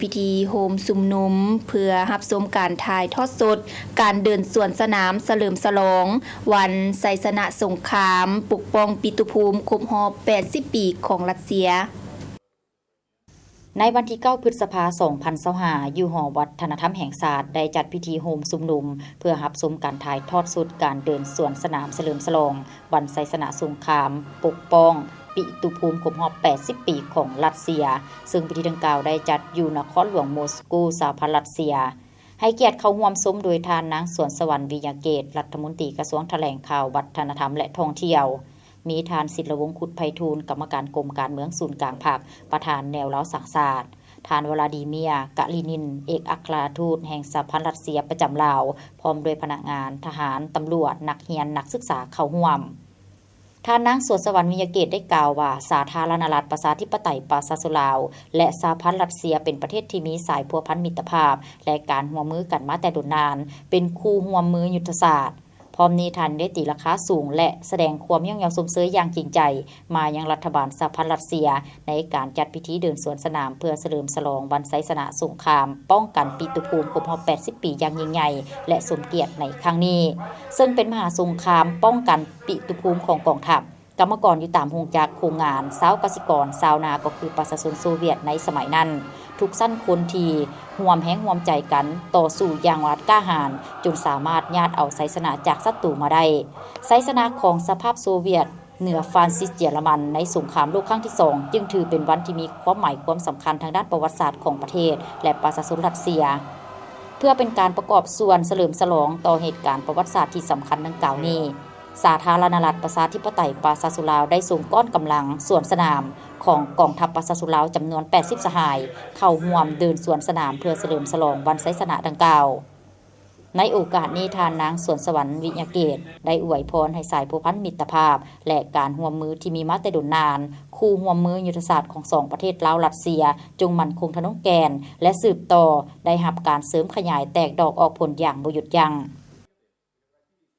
ພິທີໂຮມຊຸມນຸມ ເພື່ອຮັບຊົມການຖ່າຍທອດສົດ ການເດີນສວນສະໜາມສະເຫຼີມສະຫຼອງ ວັນໄຊຊະນະສົງຄາມ ປົກປ້ອງປິຕຸພູມຄົບຮອບແປດສິບປີຂອງຣັດເຊຍ. ໃນວັນທີເກົ້າ ພຶດສະພາ ສອງພັນຊາວຫ້າ ຢູ່ຫໍວັດທະນະທຳແຫ່ງຊາດ ໄດ້ຈັດພິທີໂຮມຊຸມນຸມ ເພື່ອຮັບຊົມການຖ່າຍທອດສົດ ການເດີນສວນສະໜາມສະເຫຼີມສະຫຼອງ ວັນໄຊຊະນະສົງຄາມ ປົກປ້ອງປິຕຸພູມຄົບຮອບແປດສິບປີຂອງຣັດເຊຍ, ເຊິ່ງພິທີດັ່ງກ່າວໄດ້ຈັດຢູ່ນະຄອນຫຼວງໂມສໂກ ສະຫະພັນຣັດເຊຍ. ໃຫ້ກຽດເຂົ້າຮ່ວມຊົມໂດຍທ່ານນາງ ສວນສະຫວັນ ວິຍະເກດ ລັດຖະມົນຕີກະຊວງຖະແຫຼງຂ່າວ, ວັດທະນະທຳ ແລະ ທ່ອງທ່ຽວ, ມີທ່ານ ສິດລະວົງ ຄຸດໄພທູນ ກຳມະການກົມການເມືອງສູນກາງພັກ, ປະທານແນວລາວສ້າງຊາດ, ທ່ານ ວະລາດີເມຍ ກະລີນິນ ເອກອັກຄະລັດທູດແຫ່ງສະຫະພັນຣັດເຊຍປະຈຳລາວ, ພ້ອມດ້ວຍພະນັກງານ, ທະຫານ, ຕຳຫຼວດ, ນັກຮຽນ, ນັກສຶກສາເຂົ້າຮ່ວມ. ທ່ານນາງ ສວນສະຫວັນ ວິຍະເກດ ໄດ້ກ່າວວ່າ ສາທາລະນະລັດ ປະຊາທິປະໄຕ ປະຊາຊົນລາວ ແລະ ສະຫະພັນຣັດເຊຍ ເປັນປະເທດທີ່ມີສາຍພົວພັນມິດຕະພາບ ແລະ ການຮ່ວມມືກັນມາແຕ່ດົນນານ, ເປັນຄູ່ຮ່ວມມືຍຸດທະສາດ. ພ້ອມນີ້ທ່ານໄດ້ຕີລາຄາສູງ ແລະ ສະແດງຄວາມຍ້ອງຍໍຊົມເຊີຍຢ່າງຈິງໃຈ ມາຍັງລັດຖະບານສະຫະພັນຣັດເຊຍ ໃນການຈັດພິທີເດີນສວນສະໜາມ ເພື່ອສະເຫຼີມສະຫຼອງວັນໄຊຊະນະສົງຄາມ ປ້ອງກັນປິຕຸພູມຄົບຮອບແປດສິບປີຢ່າງຍິ່ງໃຫຍ່ ແລະ ສົມກຽດໃນຄັ້ງນີ້, ເຊິ່ງເປັນມະຫາສົງຄາມປ້ອງກັນປິຕຸພູມຂອງກອງທັບ, ກຳມະກອນຢູ່ຕາມໂຮງຈັກ, ໂຮງງານ, ຊາວກະສິກອນ, ຊາວນາ ກໍຄືປະຊາຊົນໂຊວຽດໃນສະໄໝນັ້ນ, ທຸກຊັ້ນຄົນທີ່ຮ່ວມແຮງຮ່ວມໃຈກັນຕໍ່ສູ້ຢ່າງອາດກ້າຫານ, ຈົນສາມາດຍາດເອົາໄຊຊະນະຈາກສັດຕູມາໄດ້. ໄຊຊະນະຂອງສະພາບໂຊວຽດ ເໜືອຟາດຊິດເຢຍລະມັນໃນສົງຄາມໂລກຄັ້ງທີສອງ ຈຶ່ງຖືເປັນວັນທີ່ມີຄວາມໝາຍຄວາມສຳຄັນທາງດ້ານປະຫວັດສາດຂອງປະເທດ ແລະ ປະຊາຊົນຣັດເຊຍ, ເພື່ອເປັນການປະກອບສ່ວນສະເຫຼີມສະຫຼອງຕໍ່ເຫດການປະຫວັດສາດທີ່ສຳຄັນດັ່ງກ່າວນີ້. ສາທາລະນະລັດ ປະຊາທິປະໄຕ ປະຊາຊົນລາວ ໄດ້ສົ່ງກ້ອນກຳລັງສວນສະໜາມຂອງກອງທັບປະຊາຊົນລາວ ຈຳນວນແປດສິບສະຫາຍ ເຂົ້າຮ່ວມເດີນສວນສະໜາມ ເພື່ອສະເຫຼີມສະຫຼອງວັນໄຊຊະນະດັ່ງກ່າວ. ໃນໂອກາດນີ້, ທ່ານນາງ ສວນສະຫວັນ ວິຍະເກດ ໄດ້ອວຍພອນໃຫ້ສາຍພົວພັນມິດຕະພາບ ແລະ ການຮ່ວມມືທີ່ມີມາແຕ່ດົນນານ, ຄູ່ຮ່ວມມືຍຸດທະສາດຂອງສອງປະເທດລາວ-ຣັດເຊຍ ຈົ່ງໝັ້ນຄົງທະນົງແກ່ນ ແລະ ສືບຕໍ່ໄດ້ຮັບການເສີມຂະຫຍາຍແຕກດອກອອກຜົນຢ່າງບໍ່ຢຸດຢັ້ງ.